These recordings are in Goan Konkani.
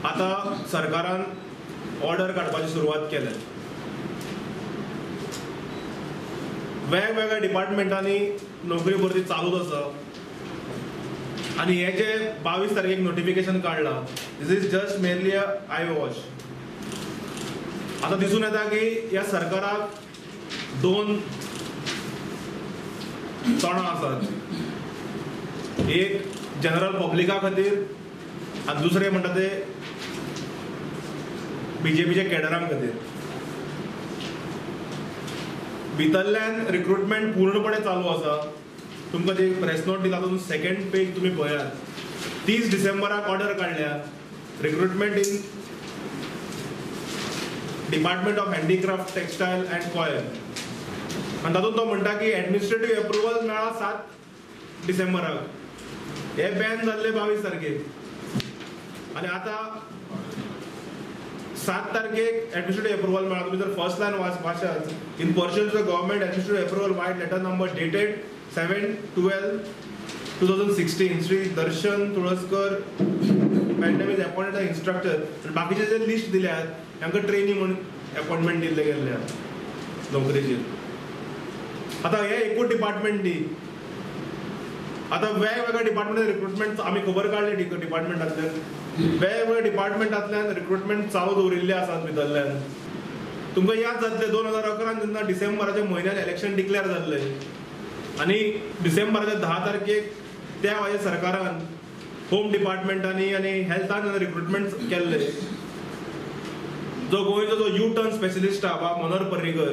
आतां सरकारान ऑर्डर काडपाची सुरवात केल्या. वेगवेगळ्या डिपार्टमेंटांनी नोकरी भरती चालूच आसा आनी हे जे 22 तारखेक नोटिफिकेशन काडलां, this is just merely a eye wash. आतां दिसून येता की ह्या सरकाराक दोन तोंडां आसात, एक जनरल पब्लिका खातीर आनी दुसरें म्हणटा ते बीजेपीच्या कॅडरां खातीर. भितरल्यान रिक्रुटमेंट पूर्णपणे चालू आसा. तुमकां जे प्रेस नोट दिला तातूंत सेकंड पेज तुमी पळयात. 30 डिसेंबराक ऑर्डर काडल्या recruitment in department of handicraft, textile and coir, आनी तातूंत तो म्हणटा की एडमिनिस्ट्रेटीव एप्रुवल मेळ्ळा 7 डिसेंबराक, हे बॅन जाल्ले 22 तारखेक आनी आतां 7 तारखेक एडमिनिस्ट्रेटीव एप्रुवल मेळ्ळा. तुमी जर फर्स्ट लायन वाचात, in pursuance to the government administrative approval vide letter number dated 7/12/2016 Shri Darshan Tulaskar madam is appointed as instructor. बाकीचे जे लिस्ट दिल्यात तांकां ट्रेनी म्हूण अपॉयंटमेंट दिल्ले गेल्ले नोकरेचेर. आतां हे एकूच डिपार्टमेंट न्ही, आतां वेगवेगळ्या डिपार्टमेंट रिक्रुटमेंट आमी खबर काडली. डिपार्टमेंटांतल्यान वेगवेगळ्या डिपार्टमेंटांतल्यान रिक्रुटमेंट चालू दवरिल्ले आसात भितरल्यान. तुमकां याद जातलें 2011 जेन्ना डिसेंबराच्या म्हयन्यान इलेक्शन डिक्लेअर जाल्लें आनी डिसेंबराच्या 10 तारखेक त्या वेळार सरकारान होम डिपार्टमेंटांनी आनी हेल्थान रिक्रुटमेंट केल्लें, जो गोंयचो जो यू टर्न स्पेशलिस्ट आहा बा मनोहर पर्रीकर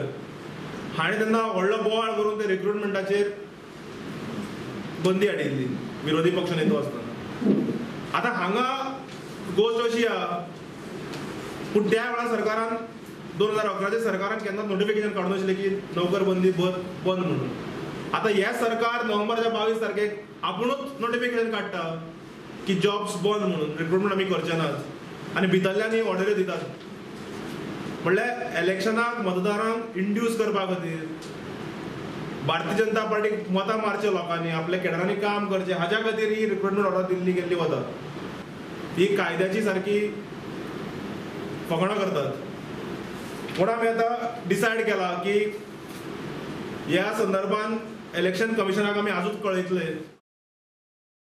हाणें तेन्ना व्हडलो बोवाळ करून ते रिक्रुटमेंटाचेर बंदी हाडिल्ली विरोधी पक्ष नेतो आसतना. आतां हांगा गोश्ट अशी आहा, पूण त्या वेळार सरकारान 2011 सरकारान केन्नाच नोटिफिकेशन काडून नाशिल्लें की नोकर बंदी बंद म्हणून. आतां हें सरकार नोव्हेंबराच्या 22 तारखेक आपुणूच नोटिफिकेशन काडटा की जॉब्स बंद म्हणून, रिक्रुटमेंट आमी करचे नात आनी भितरल्यान ही ऑर्डरी दितात. म्हणल्यार इलेक्शनाक मतदारांक इंड्यूस करपा खातीर भारतीय जनता पार्टीक मतां मारचे लोकांनी, आपल्या कॅडरांनी काम करचें, हाज्या खातीर ही रिक्रुटमेंट ऑर्डर दिल्ली गेल्ली वता. ही कायद्याची सारकी फकाणां करतात. पूण आमी आतां डिसायड केला की ह्या संदर्भान इलेक्शन कमिशनाक आमी आजूच कळयतले.